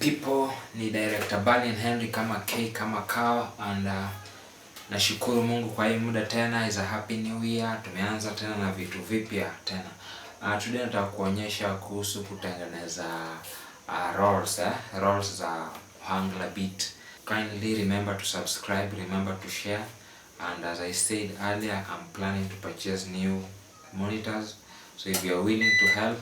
people, ni Director Berlin Henry kama K kama Kawa and nashukuru Mungu kwa hii muda tena, is a happy new year. Tumeanza tena na vitu vipya tena. Today nataka kuonyesha kuhusu kutengeneza rolls, rolls za Ohangla beat. Kindly remember to subscribe, remember to share, and as I said earlier, I'm planning to purchase new monitors, so if you are willing to help,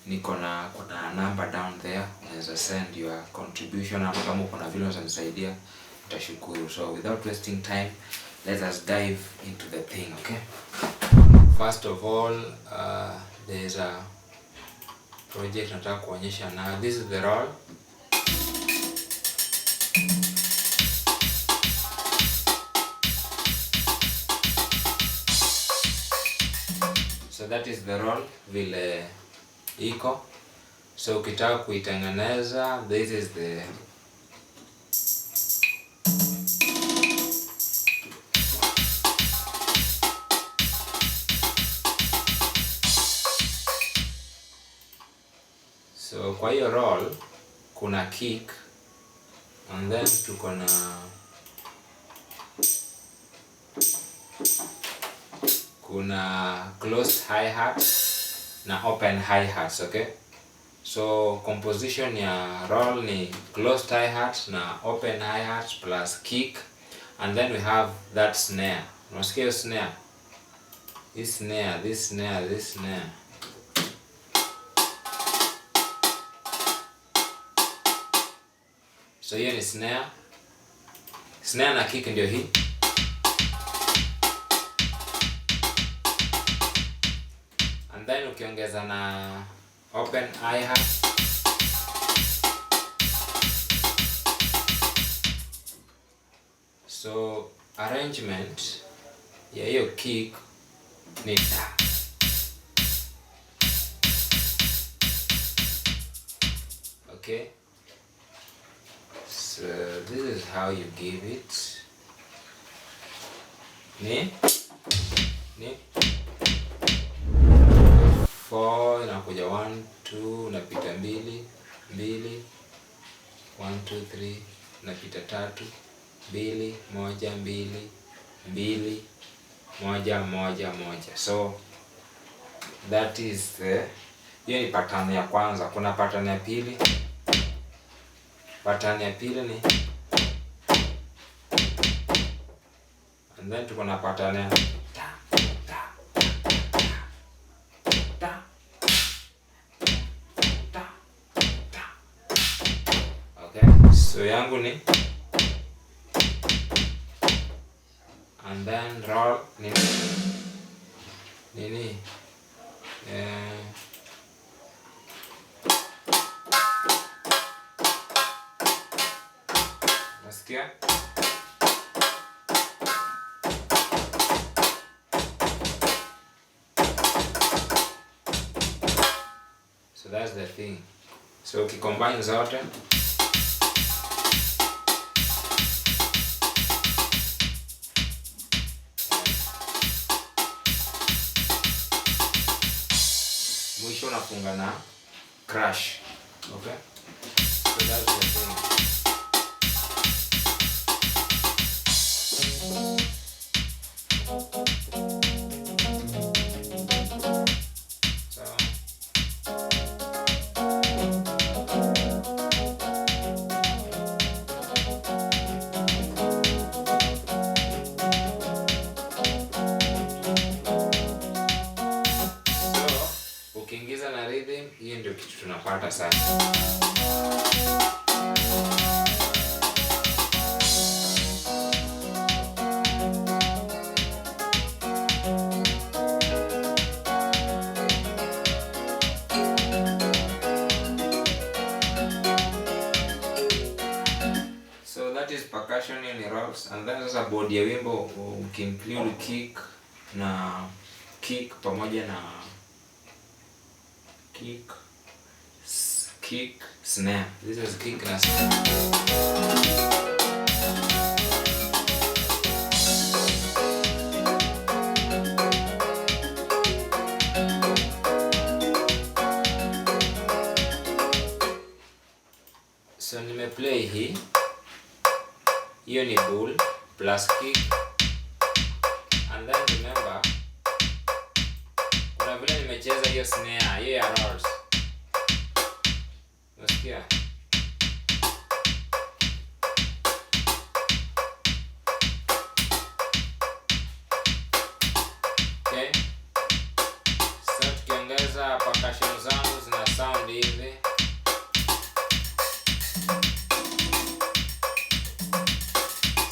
niko na kuna number down there, unaweza send your contribution, ama kama uko na vile unaweza nisaidia, nitashukuru. So without wasting time, let us dive into the thing, okay? First of all, there's a project nataka kuonyesha now. This is the roll. So that is the roll vile iko. So ukitaka kuitengeneza, this is the so kwa hiyo roll kuna kick, and then tuko na kuna closed hi-hat na open hi-hats, okay? So composition ya roll ni closed hi-hat na open hi-hat plus kick, and then we have that snare. Unasikia hiyo snare? This snare, this snare, this snare. So hiyo ni snare. Snare na kick ndio hii. And then ukiongeza na open hi-hat, so arrangement ya hiyo kick ni ta. Okay, so this is how you give it. Ni ni 4 inakuja 1 2, unapita 2 2, 1 2 3, unapita 3 2 1 2 2 1 1 1. So that is the, hiyo ni pattern ya kwanza. Kuna pattern ya pili. Pattern ya pili ni, and then tuko na pattern ya ta ta ta ta ta. Okay, so yangu ni, and then roll ni nini, nasikia. So that's the thing. So ukicombine zote, mwisho unafunga na crash. Okay? So that's the thing. So ukiingiza na rhythm, hiyo ndio kitu tunapata sasa. So that is percussion in rolls, and then sasa board ya wimbo ukiinclude kick na kick pamoja na kick, kick, snare. This is kick na snare. play hii, hiyo ni bull plus kick, and then remember kuna vile nimecheza hiyo snare, hiyo ya rolls. Unasikia? Okay. Sasa tukiongeza percussion zangu zina sound hivi.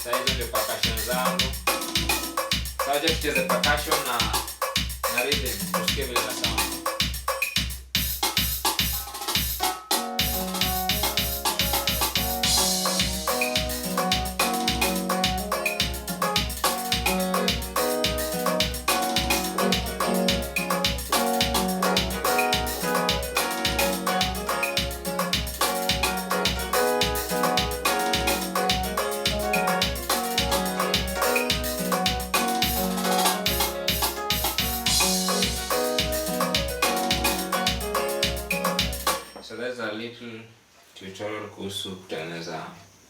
Sasa hizo ndio percussion zangu. Sasa acha tucheze percussion na rhythm, tusikie vile ina sound. So there's a little tutorial kuhusu kutengeneza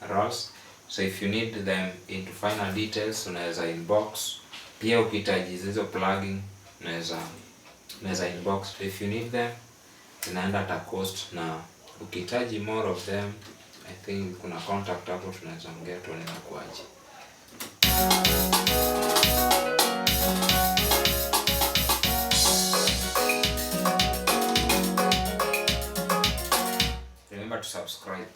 rolls. So if you need them into final details, unaweza inbox. Pia ukihitaji hizo plugging, unaweza inbox. If you need them, zinaenda at a cost, na ukihitaji more of them, I think kuna contact hapo tunaweza ongea tuone inakuaje. Remember to subscribe.